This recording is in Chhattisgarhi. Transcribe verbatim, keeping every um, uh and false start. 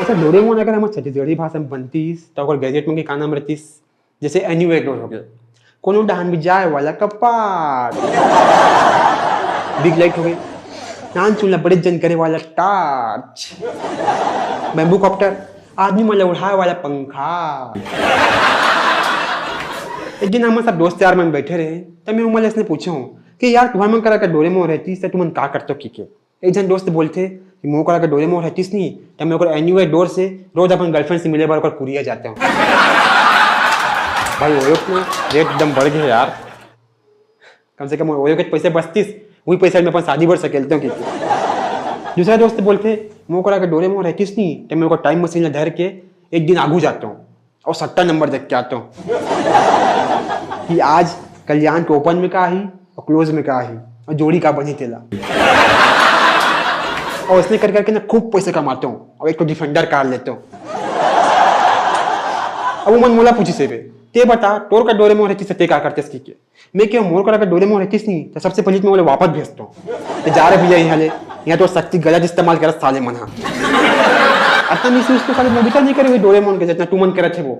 अच्छा, डोरेमोन अगर हमर छत्तीसगढ़ी भाषा में बनतीस, त ओकर गैजेट मन के का नाम रहतीस? जैसे एनीवेयर डोर हो गया, कोनो डहान भी जाए वाला कपाट, बिग लाइट हो गई, नान सुनला बड़े जन करे वाला टार्च, बैम्बू कॉप्टर, आदमी मन ला उड़ाए वाला पंखा। एक दिन हम सब दोस्त यार मन बैठे रहे, त मैं उमन ले इसने पूछे हूँ कि यार, तुम्हारे मन करा का डोरेमोन रहतीस त तुमन का करते हो, की के? एक झन दोस्त बोलथे कि मोर करा के डोरेमोन रहतीस नहीं, त मैं ओकर एनीवेयर डोर से रोज अपन गर्लफ्रेंड से मिले बर ओकर कुरिया जाते हूँ। भाई, ओयो के रेट एकदम बढ़ गए यार। कम से कम ओयो के पैसे बचतीस, वही पैसा में अपन शादी बर सकेलते हूँ। दूसरा दोस्त बोलथे, मोर करा के डोरेमोन रहतीस नहीं, त मैं ओकर टाइम मशीन ला धर के एक दिन आगू जाते हूँ और सट्टा नंबर देख के आता हूँ कि आज कल्याण के ओपन में का ही और क्लोज में का ही और जोड़ी का बनी तेला। और इसने कर करके ना खूब पैसे कमाता हूँ और एक तो डिफेंडर कार लेता हूँ। अब उमन मोला पूछी से बे, ते बता, तोर का डोरेमोन रहतीस त ते का करते इसकी के? मैं क्या, मोर करा का डोरेमोन रहतीस नहीं, तो सबसे पहले तो मैं बोले वापस भेजता हूँ। ते जा रहे भैया यहाँ ले, यहाँ तो शक्ति गलत इस्तेमाल करत साले मन हा। अतना मिसयूज तो साले नोबिता नहीं करे हुए डोरेमोन के, जितना तू मन करत है वो।